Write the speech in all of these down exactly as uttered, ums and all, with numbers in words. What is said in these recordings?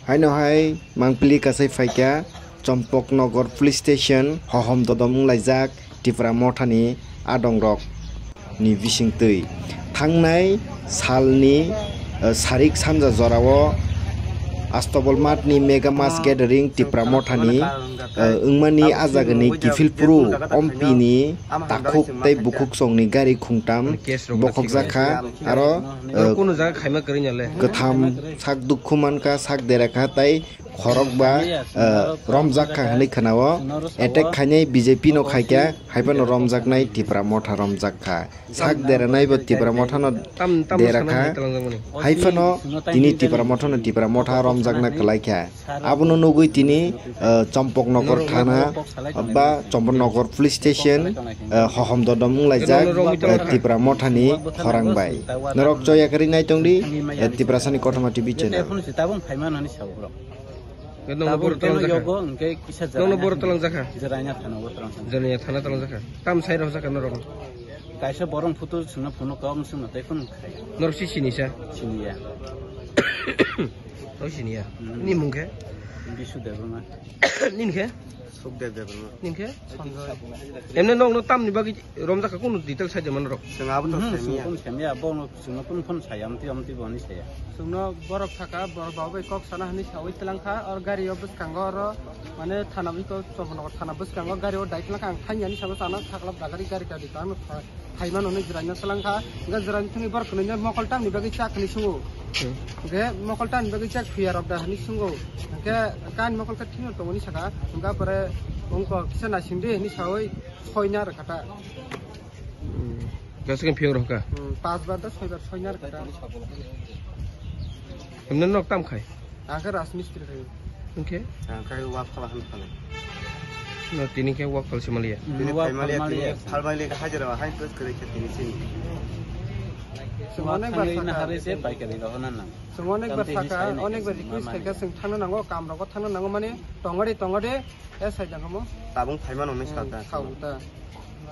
Haino hai mangpili kasai phaikha Champaknagar Police Station, hohom dodom wnglaijak Tipra Mothani adongrok ni bisingtwi. Thangnai salni, eh, sarik sanja jorao Astobol Mathni Mega Mass Gathering Tipra Mothani, eh, wngmani ah jagani kiphilphuru ompini takhuk tei bukhuksongni gari khungtam bokhokjakha, aro, eh, kwtham sak dukhu mankha, sak derakha tei khorokba, eh, romjakha hwnwi khwnao. Attack khainai B J P no khaikha, haiphano romjaknai Tipra Motha romjakha. Sak deranaibo Tipra Mothano derakha. Haiphano tini Tipra Mothano Tipra Motha romjakna kwlaikha. Abono nugwi tini, eh, Champaknagar thana ba Champaknagar Police Station, eh, hohom dodom wnglaijak, eh, Tipra Mothani khorang bai. Norok choya kwrwi naitongdi, eh, Tiprasani Kothoma T V channel. Nokno boro talang jakha. Nokno boro talang jakha. Jeraina thana talang jakha. Tam sai rok jakha norok. Kaisa borok photo swnna phunuk kok swnna tei phunuk khai. Norok si sini sa? Siniya. Norok siniya. Hmm. Ni mung khe? Bisu Debbarma. Nin khe? Sukdev Debbarma. Nin khe? Emne nokno tamni bagwi romjakha kunu detail sai de man rok. Chwng abo to semiya. Chwngno phone saya, amtwi, amtwi boni saya. Chwngno borok saka, borok babai kok sana hwnwi sawi twlang kha, or gari o bwskango oro, mane thana bwskango, Champaknagar thana bwskango gari o dai twlang kha, ang thani ani sabo sana thaklap dagari gari kadi kha, ano tha-, thaimano hwnwi jwraino twlang kha, hwnkhe jwraino thwngwi borok kwnwi mokol tamni bagwi chak hwnwi sungo. Hmm. Hwnkhe mokol tamni bagwi chak thuya rok da hwnwi sungo. Hwnkhe kani mokol khe thwino tongoni saka, hwnkhe pore wngkok kisa naisingdi hwnwi sawi soina rwkha ta. Hmm. Gasikhe phiyok rwkha? Hmm, pas bar da soi bar soina rwkha ta. Himne nok tam khai? Ang khe Rajmistri khai. Hwnkhe? Ang khai wak phala han phala. No, tini khe wak phala se maliya? Hmm, tini wak khai maliya, phala tini maliya. Phalbai le hajira hai pes kare khe tini sini. Chwng onek bar saka. Chwng onek bar saka, onek bar request khaikha, chwng thangna nango, kam rogo thangna nango, mane tongode, tongode, e sai jang hamo. Tabung phaimano hwnwi saka. Sao ta.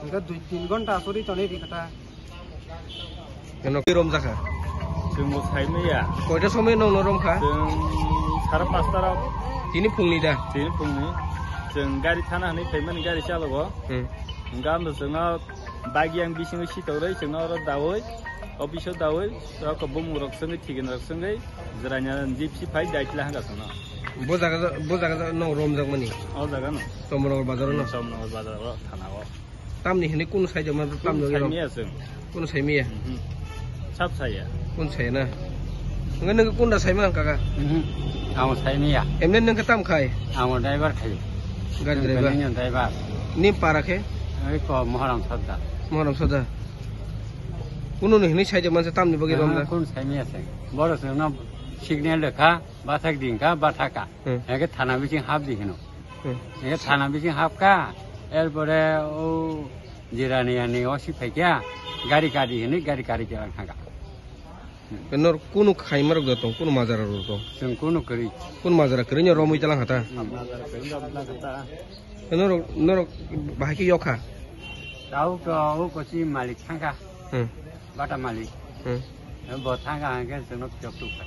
Hwnkhe dui tin ghonta asuri tonwi rikha ta. Eno kwi romjakha? Chwng bo sai maya. Koita somoi nokno romkha? Chwng sara pasta rok. Tini phungni da? Tini phungni. Chwng gari thana hwnwi phaimani gari chalogo. Hmm. Hwnkhe amo chwngno bagi ang bisingo sitorwi chwngno oro dawi. Office o dawi, rok bumung rok swngwi, thikon rok swngwi, jwraina gypsy phai daitla hanga sono. Bo jaga, bo jaga no romjakmani? O jaga no. Champaknagar bazar no? Champaknagar bazar o, thana o. Tamni hwnwi kunu sai jama tamni hwnwi sai miya chwng. Kunu sai miya? Mhm. Sab saya. Kunu saya na? Hwnga nang kunda sai ma kaka? Mhm. Ang sai miya. Emne nang tam khai? Ang driver khai. Gari driver. Nang driver. Ni para khe? Oi ko Moharam Sardar. Moharam Sardar. Kuno ni hinwi saijak mansa tamni bagwi romjak. Kun saimya se. Boro se no signal lekha, bathak dingkha, bathaka. Hmm. Eke thana bising hap di hino. Hmm. Eke thana bising hapka, erpore o jirani ani o si phaikya, gari kadi hini, gari kari kya thangka. Nor kunu khaima rok da tong, kunu majara rok tong. Chwng kunu kwrwi. Kunu majara kwrwi no romwi talang hata. Hmm. Norok, norok bahai khe yokha? Tau to o kochi malik thangkha. Hmm. Bata malik. Hmm. Bo thangkha hangke chwngno piyok tuk kha.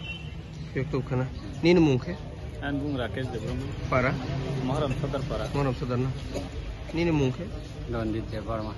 Piyok tuk khana. Nini mung khe? Ani bung Rakesh Debbarma. Para? Moharam Sodar para. Moharam Sodar na. Nini mung khe? Dondit Debbarma.